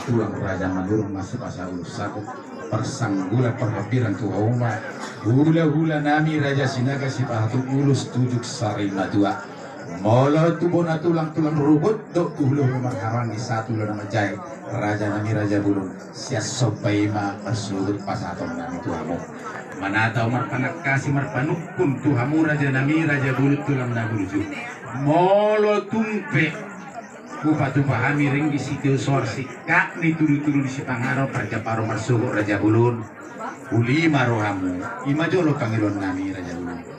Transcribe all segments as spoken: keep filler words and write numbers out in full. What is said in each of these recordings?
Tulang Raja Manurung masuk asa ulos saku. Parsanggulan parhampiran tu hauma. Hula-hula nami Raja Sinaga sipasahat ulos tu jug sari matua. Molo tu bona tulang, tulang rugut dohot tu hula-hula marhahamaranggi sahat tu hula na manjae, raja nami Raja Bulung, sian somba i ma marsogot pasahaton nami tu hamu. Manatap marpanangkasi marpanungkun tu hamu raja nami Raja Bulung tulang na burju. Molo tung pe hupatupa hami ringgit sitio soar singkat ni tudu-tudu ni sipanganon parjamparon marsogot Raja Bulung, uli ma rohamu, i ma jolo pangidoan nami Raja Bulung.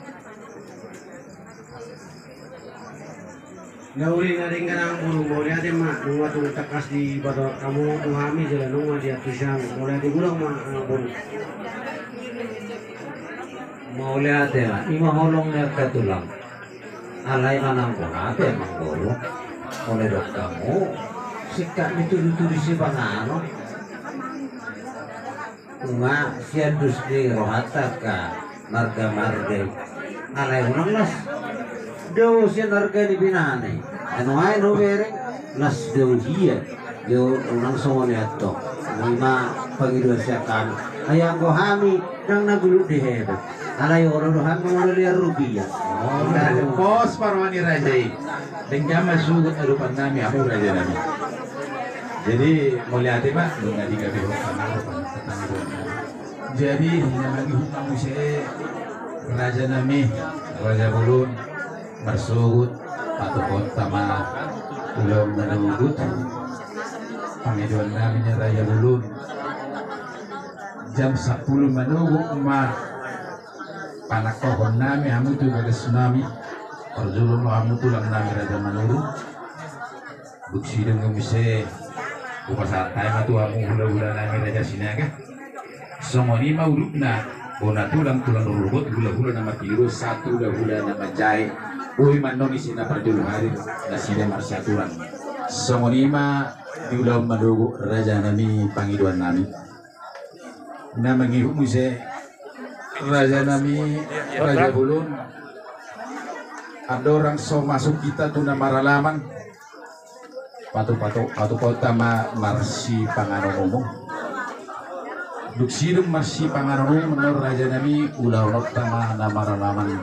Na uli na denggan amangboru, mauliate ma, nunga tung tangkas dipatupa hamu tu hami jala nunga diantusi hami, mauliate godang ma amangboru. Mauliate ma, i ma holong ni angka tulang. Alai manang boha pe amangboru, molo didok hamu singkat ni tudu-tudu sipanganon. Nunga sian dos ni rohanta angka marga-marga i. Alai unang las dao sian arga ni pinana i. Ai nunga i do bereng las dao dia. Ia unang songon i antong. I ma pangidoan sian hami. Ai anggo hami ndang na guluk di hebet. Alai olo do hami molo lian rupia. Pos ma roha ni raja i. Denggan ma sogot adopan nami hamu raja nami. Jadi mauliate ma, nunga digabehon hamu pangidoan nami. Jadi na mangihut ma muse raja nami Raja Bulung marsogot, patupaonta ma ulaon manogot. Pangidoan nami ni Raja Bulung, jam sampulu manogot ma panangkohon nami hamu tu bagas nami. Parjolo ma hamu tulang nami Raja Manurung. Dung sidung i muse hupasahat hami ma tu hamu hula-hula nami Raja Sinaga. Songon i ma udutna, bona tulang, tulang rugut, hula-hula na martinodohon sahat tu hula-hula na manjae. Boi ma annon isi na parjolo hadir nasida marsiaturan. Songon i ma di ulaon manogot raja nami pangidoan nami. Na mangihut muse raja nami Raja Bulung, andorang so masuk hita tu na maralaman, patu-patu patupaonta ma marsipanganon umum. Dung sidung marsipanganon umum annon raja nami, ulahononta ma na maralaman.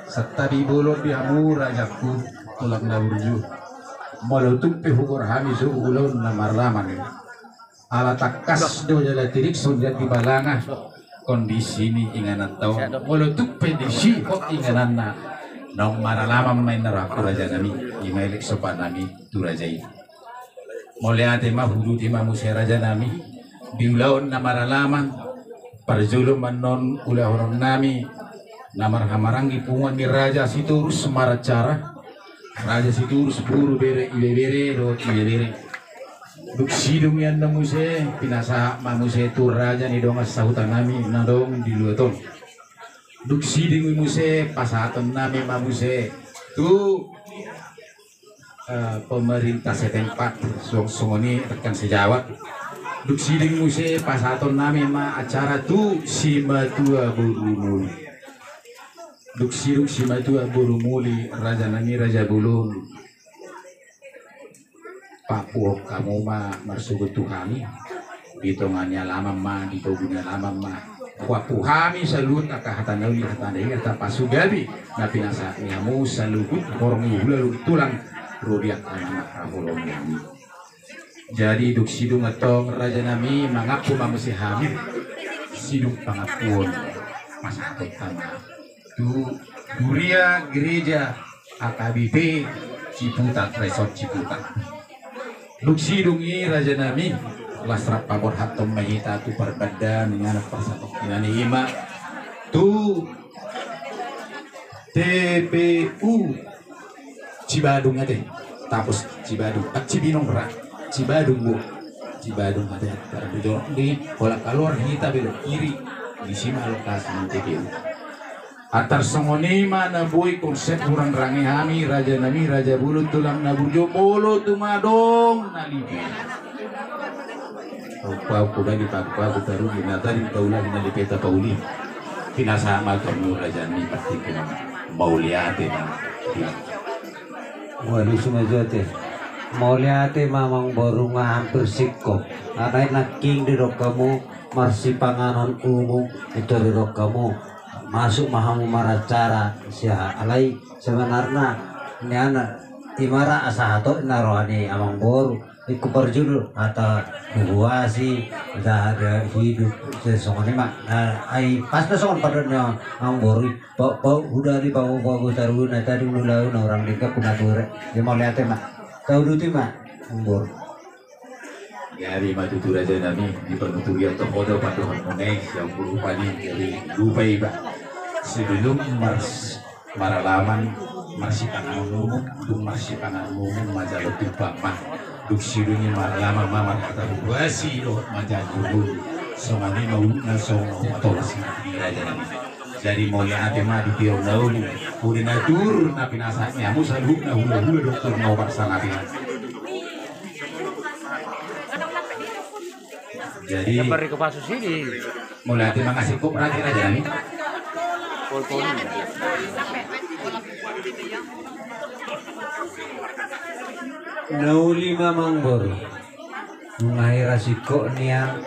Santabi bolon di hamu rajaku tulang na burju. Molo tung pe hugoar hami so ulaon na maralaman i, ala tangkas do jala tirik songon di balanga kondisi ni ingananta on. Molo tung pe disi hot ingananna, naung maralaman ma inna rohangku raja nami. I ma elek sopan nami tu raja i. Mauliate ma, huuduti ma muse raja nami di ulaon na maralaman. Parjolo ma annon ulahonon nami na marhahamaranggi punguan ni Raja Sitorus maracara. Raja Sitorus boru, bere, ibebere dohot ibebere. Dung sidung i annon muse pinasahat ma muse tu raja ni dongan sahuta nami na adong di luat on. Dung sidung i muse pasahaton nami ma muse tu eh, pemerintah setempat, suang songon i rekan sejawat. Dung sidung muse pasahaton nami ma acara tu simatua boru muli. Dung sidung simatua boru muli, raja nami Raja Bulung, papuhon hamu ma marsogot tu hami. Di tonga ni alaman ma, di togu ni alaman ma, huampu hami saluhut angka hata na uli, hata na uli, hata pasugabe na pinasahat ni hamu saluhut horong ni hula, luhut tulang, ro di angka na manghaholongi hami. Jadi dung sidung antong raja nami mangampu ma muse hami. Sidung pangampuon pasahaton hami tu Kuria Gereja A K B P Ciputat, Resort Ciputat. Dung sidung i raja nami, las rap paborhathon ma hita tu parbanda ni anak parsatongkinan i, i ma tu T P U Cibadung ate, tapos Cibadung, ah, Cibinong ra, Cibadung bo, Cibadung ate, tar di jolok ni, holan kaluar hita belok kiri, disi ma lokasi ni T P U. Antar songon i ma na boi konsep hurangrangi hami, raja nami, Raja Bulung, tulang na burju, molo tung adong na lipe. Paku-paku, bagi paku-paku, tarugi na tadi, taulahon na lipe, tapauli. Pinasahat ma tu hamu raja nami, partingkian, mauliate ma. Waduh, sumajate. Mauliate ma amangboru, nga hampir singkop. Alai nangkin didok hamu marsipanganon umum, ito didok hamu masuk ma hamu maracara sia. Alai sebenarna nian ima ra asa hatop na roha ni amangboru. Ingkon parjolo hata huhuasi, hata ada hidup, sesongon i ma. Ai pas na songon pandok ni amangboru i. Pau pau huda di pau pau taruna tadi ulu lau na orang dengka kuna ture. Jadi mauliate ma. Tau duti ma. Umbur. Jadi ma tutu raja nami, di panuturian tokodo pandohan monai siang bulu paling jadi lupa iba. Sebelum mars maralaman marsipanganon umum, dung marsipanganon umum majalo tumpang ma. Dung sidung i maralaman ma marhata huhuasi dohot majalo umum. Songon i ma ulukna songon matolas ni raja nami. Jadi mauliate ma di tiong na uli. Uli na tur na pinasahat ni hamu saluhutna hulahula doktor na opat sangapian. Jadi gambar di kopasus ini. Mauliate ma nga singkop raja raja nami. Pol pol. Na uli ma amangboru. Nunga hira singkop nian,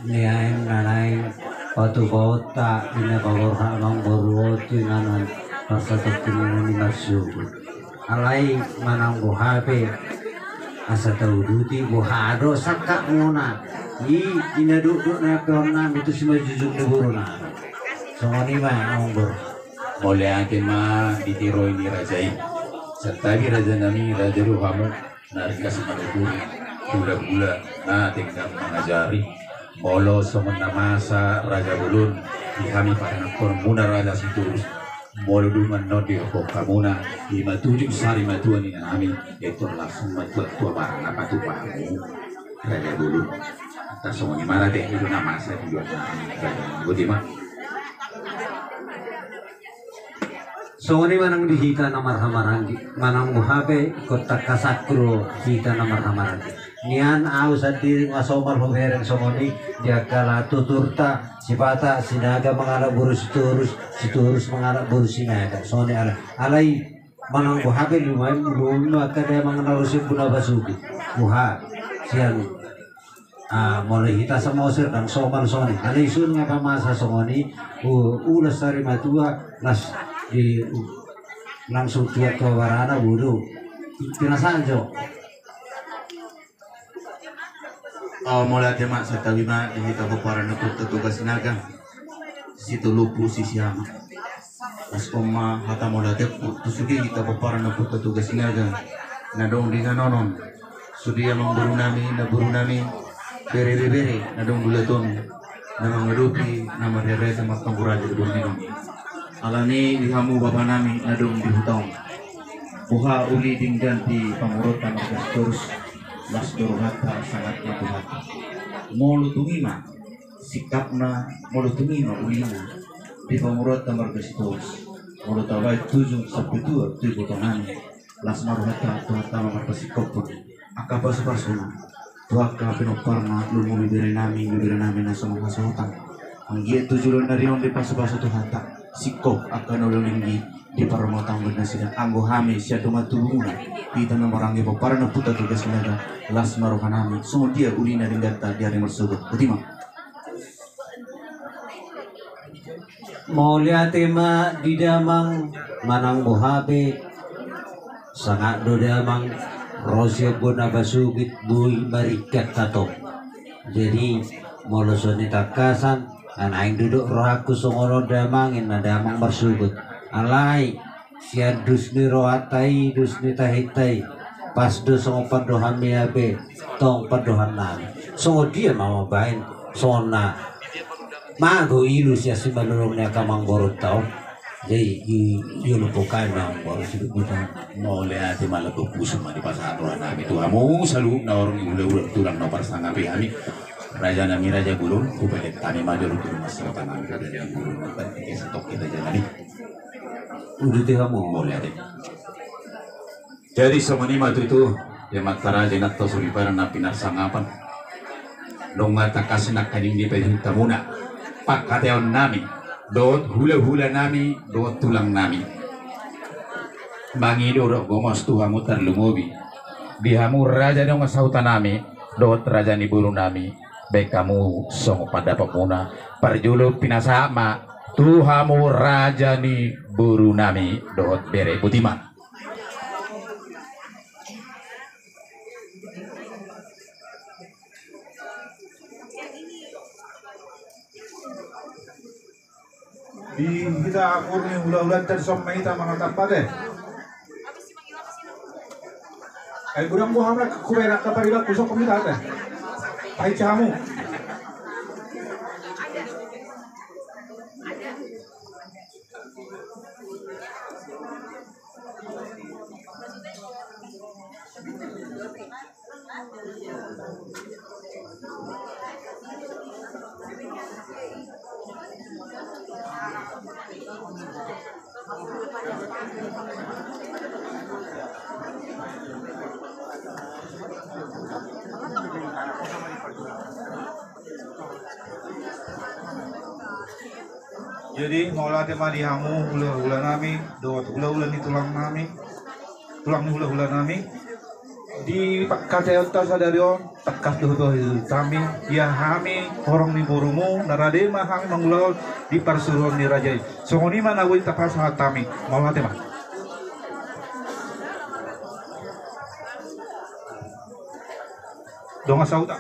nian na naeng patupaonta di na paborhat amangboru on tu inganan parsatongkin ni marsuhut. Alai manang boha pe asa tauduti boha do sangkapmuna i, i na dokdok na peon nami tu simanjujung ni boruna. Songon i ma amangboru. Mauliate ma di tiroi ni raja i. Santabi raja nami, raja do hamu. Na ringgas manuturi hulahula na denggan mangajari. Molo songon na masa raja bolon di hami paranakkonmuna raja Sitorus. Molo dung annon dihophop hamuna ima tujuh sari matua ni inanami, itu langsung matua tua barang apa tu pahamu raja bolon. Anta songon i ma raja i do na masa di luar nami raja bolon. Boti ma. Songon i manang di hita na marhamaranggi, manang boha pe ingkon tangkasanku do hita na marhamaranggi. Nian au sandiri nga somal hubereng songon i, di angka laho tuturta, sipata Sinaga mangalap boru Sitorus, Sitorus mangalap boru Sinaga. Songon i alai, alai manang boha pe lumayan, lumayan ma angka damang na ro sian bona basuki. Boha sian Ah, molo hita samosir ndang somal songon i. Alai sun nga pamasa songon i, u-, ulos sari matua, las di, u-, langsung tua tua barana bodo. Pinasajo. Oh, molo ate ma santabi ma di hita pomparan ni Ompunta Toga Sinaga. Sitolopu sisiama. Pas on ma hata molo ate tu sude hita pomparan ni Ompunta Toga Sinaga. Na dong di nanonon. Sude amangboru nami, namboru nami, bere bebere, na dong di ulaon, na mangadopi, na marheresa martonggo raja di borngin on. Alani di hamu bapa nami, na dong di huta on. Boha uli denggan di pamoruonta marga Sitorus, las do rohanta, sangat ma tu hata. Molo tung i ma, sikapna, molo tung i ma ulina, di pamoruonta marga Sitorus. Molo tabaen tu ujung sampe tua, tu iboto nami. Las ma rohanta, Tuhanta ma marpasingkophon. Angka pasupasuna. Tu angka pinomparna, lumobi bere nami, bere nami na so manghasohotan. Anggiat tu joloan ni ari on dipasupasu Tuhanta. Singkop angka na uli linggi, di parmata on bere nasida. Anggo hami, sian dongan tubumuna. Hita na maranggi pomparan ni Ompunta Toga Sinaga. Las ma roha nami. Songon dia ulina dengganta di ari marsogot. Boti ma. Mauliate ma di damang manang boha pe, sangap do damang ro sian bona pasogit boi maringkat hatop. Jadi molo songon i tangkasan, nga naeng do didok rohangku songon on damang, ninna damang marsogot. Alai sian dos ni rohanta i, dos ni tahinta i, pas do songon pandohan ni hape, tong pandohan nami. Songon dia ma mambaen songon na mago ilu sian simalolong ni angka amangboruonta on. Jadi i, i lupokan ma amangboru siduk buta. Mauliate ma, laho pusu ma dipasahat roha nami tu hamu saluhutna, horong ni hulahula, tulang na parsangapi hami. Raja nami, raja bolon, hupailek hami ma jolo tu rumah sahuta nami, raja nami bolon, nanti ke satok kita raja nami. Uduti hamu. Mauliate. Jadi songon i ma tutu, amanta raja, inanta soripada na pinarsangapan. Nunga tangkas nangkaning dipaihut hamuna pangkataion nami dohot hulahula nami dohot tulang nami. Mangido dohot gomos tu hamu tarlumobi di hamu raja ni dongan sahuta nami dohot raja ni boru nami, baen hamu songon pandapot muna. Parjolo pinasahat ma tu hamu raja ni boru nami dohot bere, boti ma. Di hita akur ni hulahulanta dison ma hita mangalap pate. Ai godang boha ma hubaen angka pariban, husongkop hita ate. Pahinsa hamu. Jadi mauliate ma di hamu hulahula nami dohot hulahula ni tulang nami, tulang ni hulahula nami. Di pangkataionta sadari on, tangkas do huboto hami, ia hami horong ni borumu na rade ma hami mangulahon di parsuruon ni raja i. Songon i ma na boi tapasahat hami. Mauliate ma. Dongan sahuta.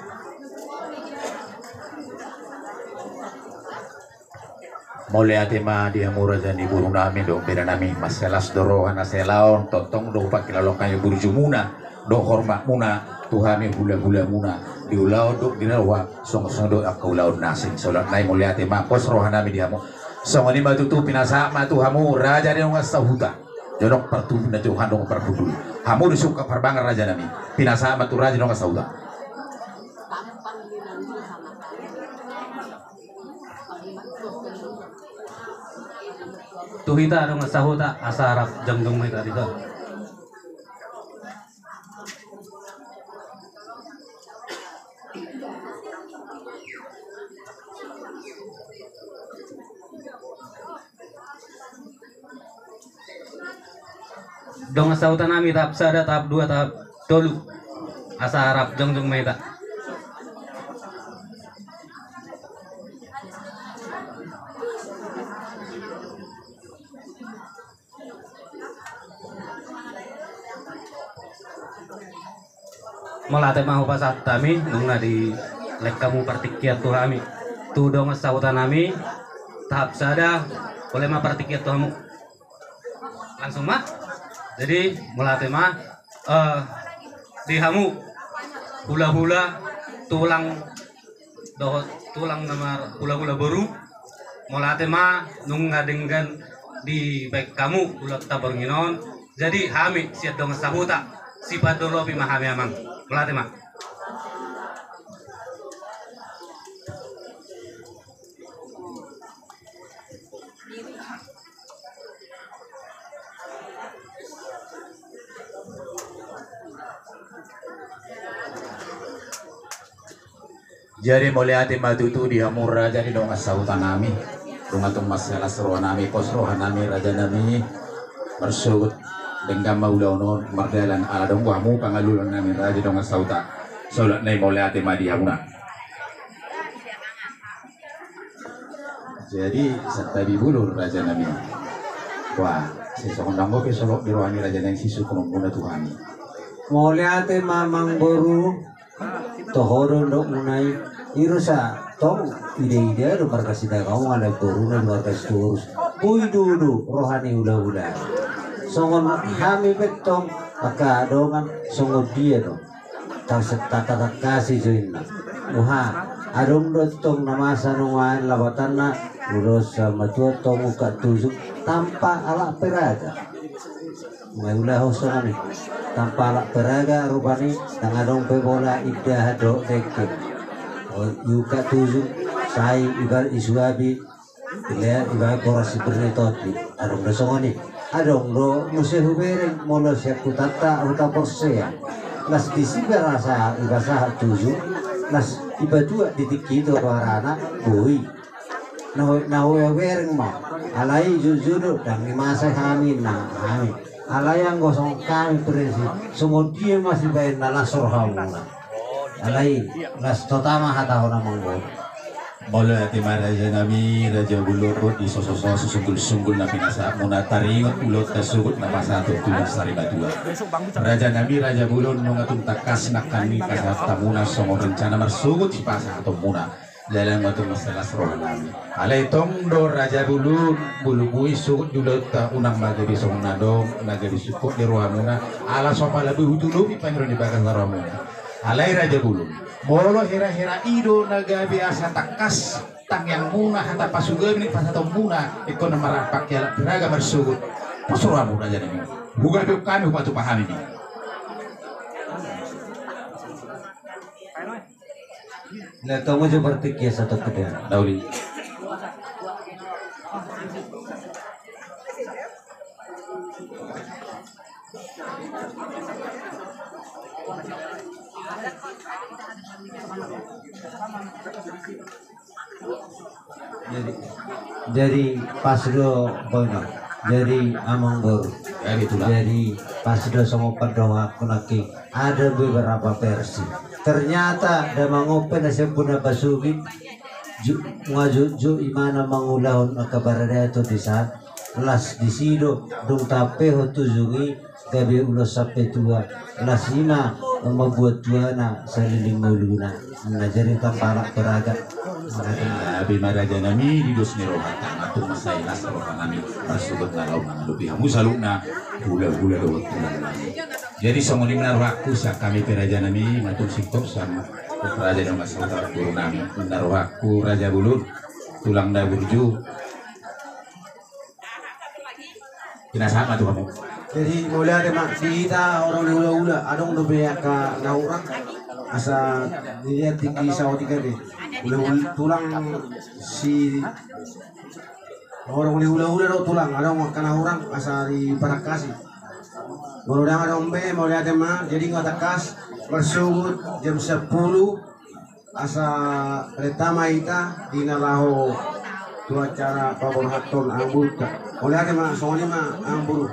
Mauliate ma di hamu raja ni boru nami dohot bere nami, mansai las do roha na sai ulaon, tongtong do hupangkilalaon hami burjumuna dohot hormatmuna tu hami hulahulamuna di ulaon dohot di roha, songon songon dohot angka ulaon na asing. Songon i ma, mauliate ma, pos roha nami di hamu. Songon i ma tutu, pinasahat ma tu hamu raja ni dongan sahuta. Jonok partubu na johan dongan parhundul. Hamu do sungkap parbangan raja nami. Pinasahat ma tu raja ni dongan sahuta. Tu hita dongan sahuta asa rap jongjong ma hita dison. Dongan sahuta nami tahap sada, tahap dua, tahap tolu. Asa rap jongjong ma hita. Mauliate ma hupasahat hami nunga dilehon hamu partingkian tu hami. Tu dongan sahuta nami tahap sada, olo ma partingkian tu hamu. Langsung ma. Jadi mauliate ma, eh, di hamu hulahula, tulang dohot tulang na marhulahula boru. Mauliate ma nunga denggan dibaen hamu ulaonta borngin on. Jadi hami sian dongan sahuta sipandolopi ma hami, amang. Mauliate ma. Jadi mauliate ma tutu di hamu raja ni dongan sahuta nami. Nunga tung mansai las roha nami, pos roha nami raja nami. Marsogot denggan ma ulaon on mardalan ala adong do hamu pangalualuan nami raja ni dongan sahuta. Songon i ma, mauliate ma di hamuna. Jadi santabi bolon raja nami. Wah, sisongon nanggo pe solot di roha ni raja nami sisungkunonmuna tu hami. Mauliate ma amangboru. Toho do nidokmuna i. Irosa tong ida-ida do marga Sidagaong, ala boruna do marga Sitorus. Boi dudu roha ni hulahula. Songon hami pe tong angka dongan songon dia do. Tangkas tangkasi jo inna. Muha, adong do tong na masa nuaeng lapatanna, ulos matua tong ungkap tuju, tanpa alak peraga. Maiula ho songon i. Tanpa alak peraga rupani, ndang adong pe bola indahan dohot dengke. Iungkap tuju, sai iba isuapi, Ile iba boras si Bernetondi, adong do songon i. Adong do muse hubereng molo sian hutanta, huta Porsea. Las disi iba rasa iba sahat tuju, las iba tuat di tingki i do rohana, boi. Na hu-, na hubereng ma, alai jujur do, ndang i masa hami, na hami. Alai anggo songon hami prinsip, songon dia ma sibaen na las rohamuna. Alai las tota ma hatahon amang boru. Mauliate ma raja nami, raja bolon, di sososo, susunggul-sunggul na pinasahatmuna, taringot ulaonta sogot na pasahaton tu sarimatua. Raja nami, raja bolon, nunga tung tangkas nangkaning pasahatonmuna songon rencana marsogot sipasahatonmuna. Jala ma tung mansai las roha nami. Alai tong do raja bolon, bolon mui sogot di ulaonta, unang ma gabe songon na adong na gabe sungkot di rohamuna, ala so pala be hutolopi pangidoan di bagasan rohamuna. Alai raja bolon, molo hera-hera i do na gabe asa tangkas tangiangmuna, hata pasugabi ni pasahatonmuna, ingkon na marpangkialan piraga marsogot, pos rohamuna raja nami. Hugabe hami, hupatupa hami. Na tong jo berpikir satu kedua. Dauli. Jadi, jadi pas do boina. Jadi amang boru. Jadi tulang. Jadi pas do songon pandohanku nangkin. Ada beberapa versi. Ternyata damang on pe na sian puna pasugit. Ju-, nga ju-, ju imana mangulahon angka baradato di saat las di sido dung tampehon tu jung i. Gabe ulos sampe tua, las ima mambuat tuana saliling ngoluna. Na jadi tampalak beraga. Gabe ma raja nami di dos ni rohanta, ma tung mansai las roha nami marsogot na laho mangadopi hamu saluhutna, hula-hula dohot tulang nami. Jadi songon i ma rohangku sian hami pe raja nami, ma tung singkop sian raja nami, boru nami, na rohangku raja bolon, tulang na burju. Pinasahat ma tu hamu. Jadi mauliate ma di hita horong ni hula-hula, adong dope angka na hurang asa dilihat tingki saotik ate. Hula-hula tulang si horong ni hula-hula do tulang, adong angka na hurang asa diparangkasi. Molo ndang adong be mauliate ma, jadi nga tangkas marsogot jam sampulu. Asa renta ma hita di na laho tu acara paborhathon amang borunta. Mauliate ma, songon i ma amang boru.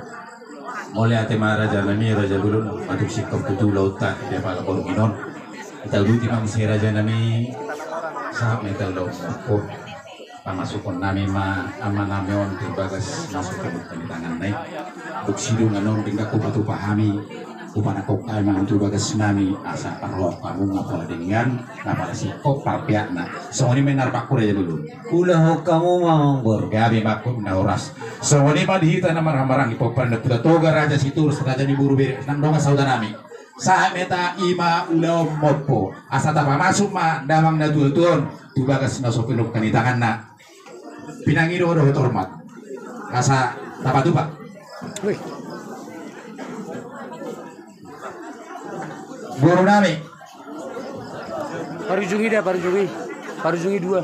Mauliate ma raja nami, raja bolon, ma tung singkop tutu ulaonta di apala borngin on. Hita uduti ma muse raja nami, sahat ma hita ulaon mampo. Pamasukhon nami ma amang nami on tu bagas na so pinungka ni tanganna i. Dung sidung annon denggan hupatupa hami, hupanangkok hami ma tu bagas nami asa parrohahon hamu ma pola denggan, na pola singkop parpeakna. Songon i ma inna rohangku raja bolon. Ulahon hamu ma amang boru. Gabe ma angkup na horas. Songon i ma di hita na marhahamaranggi pomparan na Toga, raja Sitorus, raja ni boru, bere nang dongan sahuta nami. Sahat ma hita i ma ulaon mampo. Asa tapamasuk ma damang na tuatua on tu bagas na so pinungka ni tanganna. Pinangido dohot hormat. Asa tapatupa. Boru nami. Parujung i da, parujung i. Parujung i dua.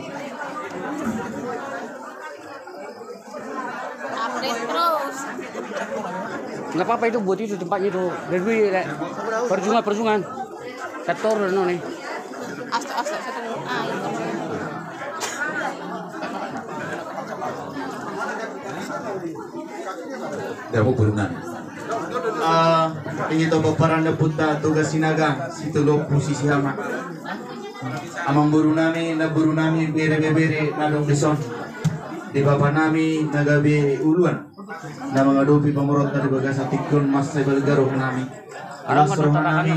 Update terus. Nggak apa-apa, itu buat itu tempatnya itu. Dari dulu ya, Lek. Parujungan, parujungan. Kantor, no, nih. Astaga, astaga, astaga. Ah, itu. Dabu boru nami. Ah, ini to pomparan ni ompunta Toga Sinaga, Sitolu Ompu Sisihama. Amang boru nami, namboru nami, bere-bere na adong dison. Di bapa nami na gabe uluan na mangadopi pamoruonta di bagasan tingki on, mansai balga roha nami. Las roha nami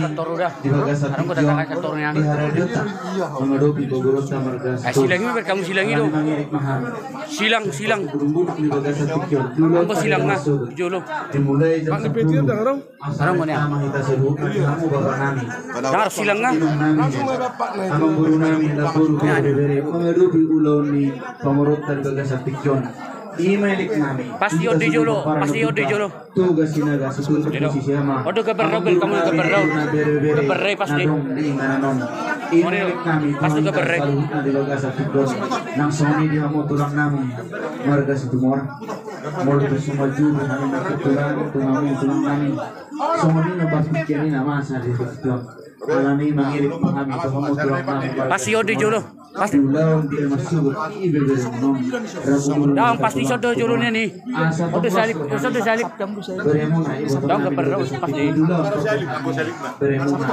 di bagasan tingki on, di haradionta mangadopi pamoruonta marga Sitorus. Silang i, berkamu silang i do. Mangirik ma hami. Silang, silang. Burung-burung di bagasan tingki on. Anggo silang na jolo. Dimulai jam sampulu. Asa ma hita saluhutna di hamu bapa nami. Dangar silang na. Inang nami. Amang boru nami, namboru, bere-bere mangadopi ulaon ni pamoruonta di bagasan tingki on. I ma elek nami. Pasti ode jolo, pasti ode jolo. Toga Sinaga, Sitolu Ompu Sisihama. Ode gabar rau, berkamu gabar rau. Gabar rau pasti. Gabar rau pasti. Pasti gabar rau. Nang songon i di hamu tulang nami marga Situmorang. Molo tu sumajuru nami marga tulang, tulang nami, tulang nami. Songon i na partingkian i na masa di situ. Alani mangirim hami tu hamu tulang nami. Pas i on di jolo. Pas. Ulaon dia masuk i bebe nom. Daong, pas i on do jolo ni. Asa on do salib, asa on do salib. Beremuna i. Daong, keper, pas i. Beremuna.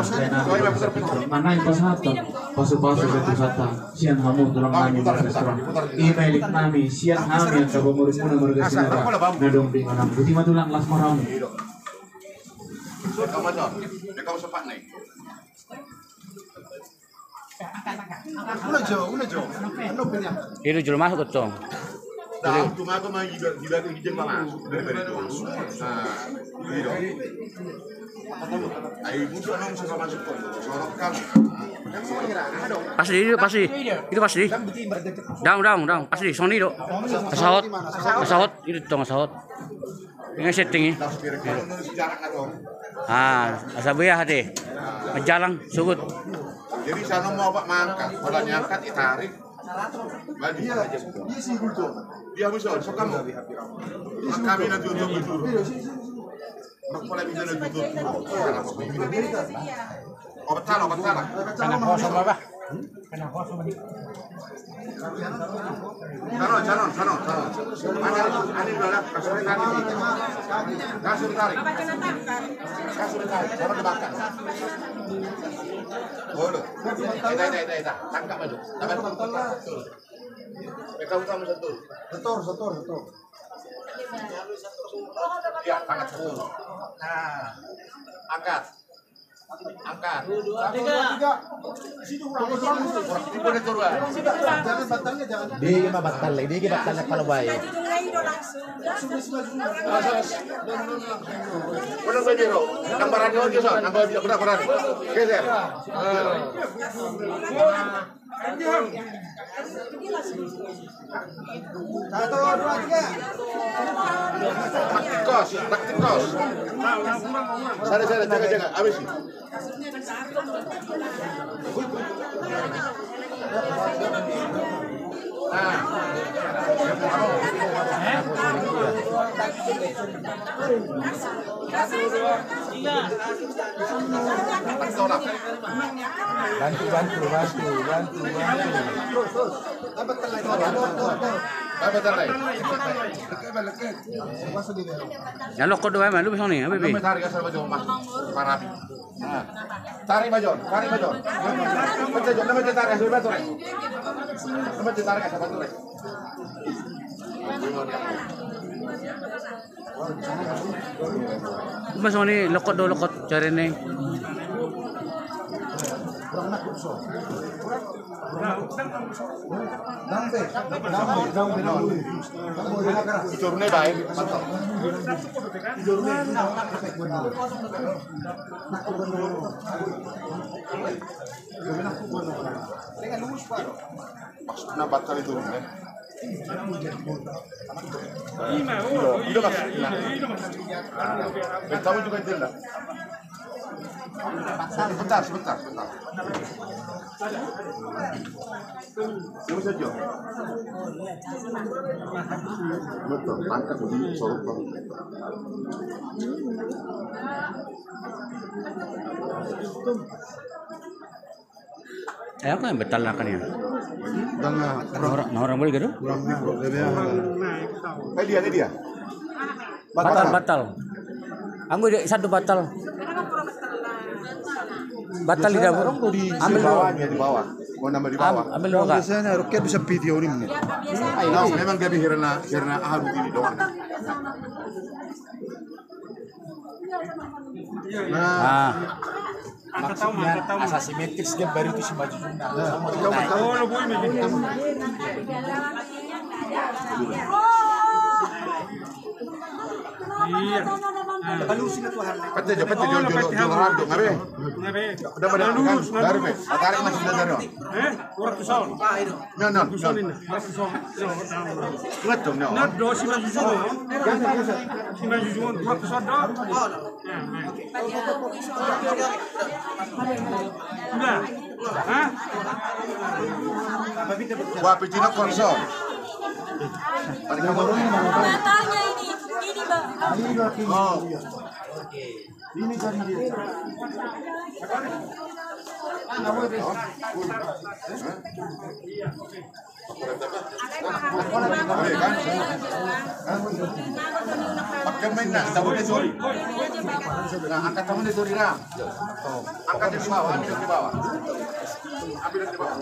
Mana i pas hata. Pasu-pasu satu hata. Sian hamu tulang nami marga Sinaga. I ma elit nami, sian hami angka pamoruhon muna marga Sinaga. Na dong di manang. Boti ma tulang, las ma hamu. Ulu jo, ulu jo. Ulu jo masuk ke tong. Pas di, pas di. Itu pas di. Daong, daong, daong. Pas di, songon i do. Pesawat, pesawat, itu tong pesawat. Ini setting i. Ah, asa buya hate. Jalang, sugut. Jadi sana mau apa mangkat? Kalau nyangkat ditarik. Bagi. Iya, iya sih, betul. Dia bisa, so kamu. Kami nanti untuk betul. Iya, sini, sini, sini. Obat salah, obat salah. Kena kosong, Bapak. Kena kosong, Bapak. Calon, calon, calon, calon. Ada, ada yang galak, kasih tarik. Kasih tarik. Kasih tarik. Sama dibakar. Oh, lo. Ita, ita, ita, ita. Tangkap aja. Dapat. Mereka utama satu. Setor, setor, setor. Ya, angkat satu. Nah, angkat. Angkat. Satu, dua, tiga. Satu, dua, tiga. Satu, dua, tiga. Jangan batangnya, jangan. Dia mah batang lagi, dia batangnya kalau baik. Udah, udah, udah. Nambah radio aja, Son. Nambah, udah, udah. Geser. Ah. Taktik kos, taktik kos. Sana, sana, jaga, jaga. Habis. Nah. Bantu, bantu, bantu, bantu, bantu. Ya, lokot do, Bang, lu bisa nih, apa, Bi? Tarik asal baju, Mas. Parabi. Nah. Tarik, Bajon, tarik, Bajon. Baca, Jon, nama dia tarik asal batu, eh. Nama dia tarik asal batu, eh. Mas, ini lokot do, lokot cari nih. Ijorna baen, mantap. Maksudna batal itu, ya. Iya, itu maksudna. Nah, tahu juga itu, enggak? Sebentar, sebentar, sebentar. Siapa saja? Betul, angkat dulu, sorot, Bang. Eh, apa yang betal akan ya? Tengah. Orang, orang boleh gitu? Kurang, kurang. Eh, dia, ini dia. Batal, batal. Anggo dia satu batal. Batal di dapur. Ambil di bawah. Di bawah. Mau nambah di bawah. Ambil di bawah. Biasanya roket bisa video ini. Nah, memang gabe hirna, hirna ahu ini doang. Nah. Maksudnya asa simetris dia baru itu si maju. Iya. Pete jo, pete jo, jo, jo, rando, ngabe? Udah pada lurus, ngabe? Tarik masih dari. Eh, kurang tuh sound. No, no, no. Betul, no. No, do, si maju juga. Si maju juga, dua ke sodo. Nah, nah. Udah. Hah? Wah, pecina konsol. Batalnya ini, ini, Bang. Oh. Ini tadi dia. Pakai main na, tahu dia sorry. Nah, angkat tangan dia sorry, nah. Angkat dia di bawah, ambil dia di bawah. Ambil dia di bawah.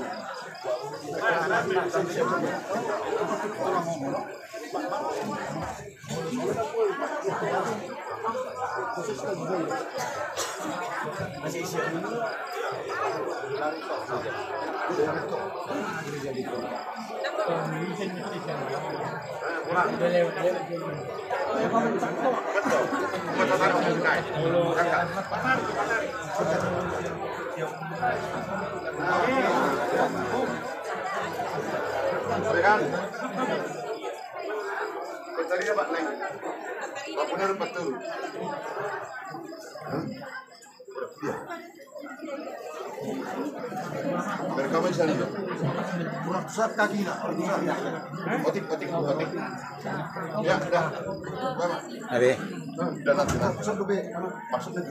Berkamen sana. Kurang besar kaki nak. Otik, otik, otik. Ya, dah. Abe. Dah, dah, dah. Maksudnya, maksudnya.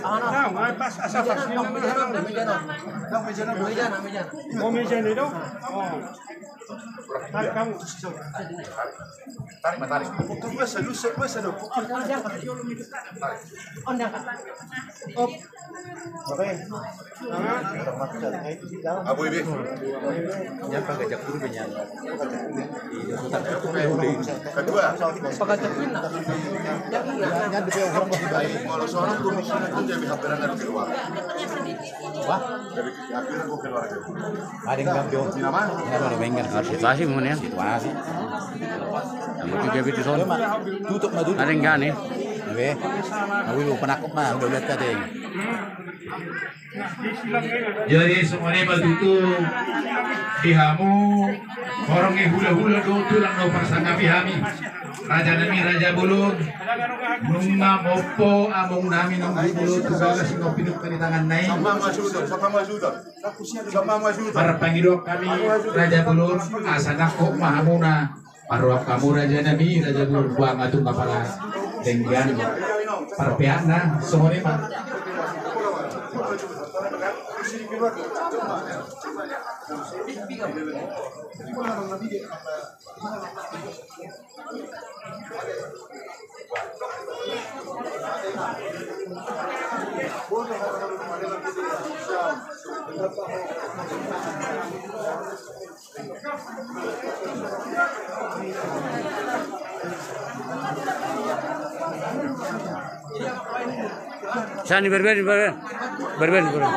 Ah, nah, pas, asal pas. Meja, meja, meja. Oh, meja ni dong. Oh. Tarik kamu. Tarik, tarik. Pukul dua, satu, satu, satu. Pukul dua, satu. Op. Oke. Abu ini. Yang pakai jakun punya. Kedua. Pakai jakun. Kalau seorang tuh misalnya kan jadi hampir ada keluar. Wah. Ada yang kampion. Ini apa? Ini apa namanya? Situasi mana ya? Situasi. Yang betul dia betul son. Tutup mah tutup. Ada yang gak nih? Oke. Aku lu penakut mah udah lihat tadi. Jadi semuanya betul di hamu. Horong ni hula-hula do tulang do pasangapi hami. Raja nami Raja Bolon. Nunga mompo among nami nang di Bolon tu bagas nang pinuk di tangan nai. Sama masuk, sama masuk. Marpangido hami Raja Bolon, asa nangkok ma hamuna. Parrohahon hamu raja nami, Raja Bolon, buang atur na pala denggan. Parpeakna songon i ma. Sani, berbeda, berbeda. Berbeda, berbeda.